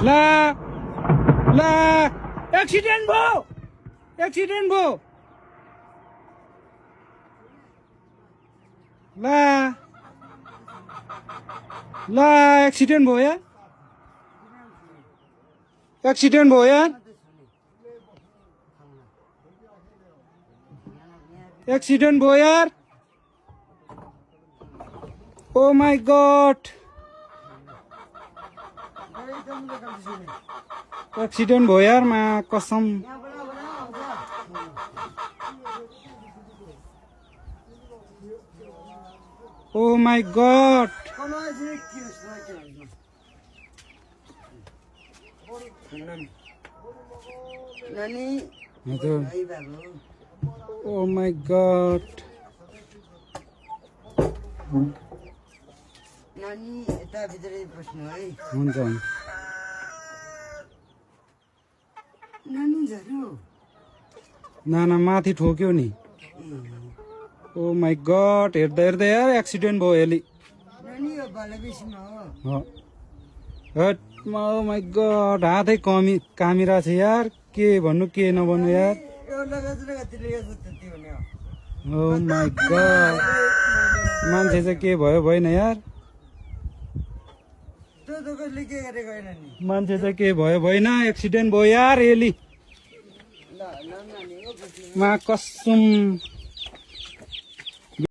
ला ला एक्सिडेन्ट भयो ला ला एक्सिडेन्ट भयो यार एक्सिडेन्ट भयो यार ओ माय गॉड एक्सिडेन्ट भयो यार मा कसम oh my god oh my god नानी यता भित्रै बस्नु है हुन्छ नानी झर्यो नाना माथि ठोक्यो नि ओ माय गॉड हेर्दा हेर्दा यार एक्सिडेन्ट भयो यसले नानी यो बाले बेसीमा हो हट ओ माय गॉड हातै कामिरा छ यार के भन्नु के नभन्नु यार यो लगातिर यो त्यति हुने हो ओ माय गॉड मान्छे चाहिँ के भयो भएन यार त्यो त कसले के गरेको होइन नि मान्छे चाहिँ के भयो भएन एक्सिडेन्ट भयो यार यसले ल नानी हो मा कसम